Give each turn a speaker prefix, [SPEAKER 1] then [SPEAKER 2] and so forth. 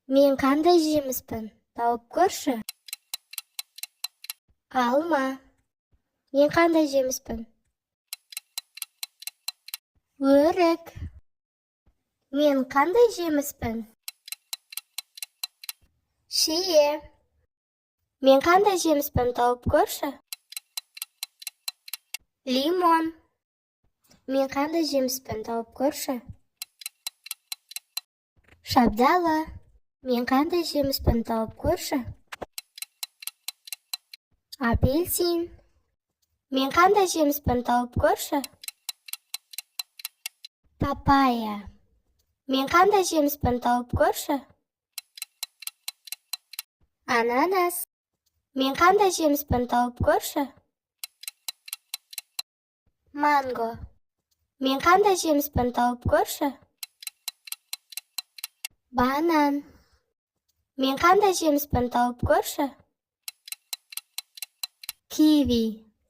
[SPEAKER 1] Мен қандай жеміспін? Тауып көрші. Алма. Мен қандай жеміспін? Өрік. Мен қандай жеміспін? Шие. Мен қандай жеміспін? Тауып көрші. Лимон. Мен қандай жеміспін? Тауып көрші. Шабдалы. Мен қандай жеміспін? Тауып көрші. Апельсин. Мен қандай жеміспін? Тауып көрші. Папайя. Мен қандай жеміспін? Тауып көрші. Ананас. Мен қандай жеміспін? Тауып көрші. Манго. Мен қандай жеміспін? Тауып көрші. Банан. Мен қандай жеміспін? Тауып көрші. Киви.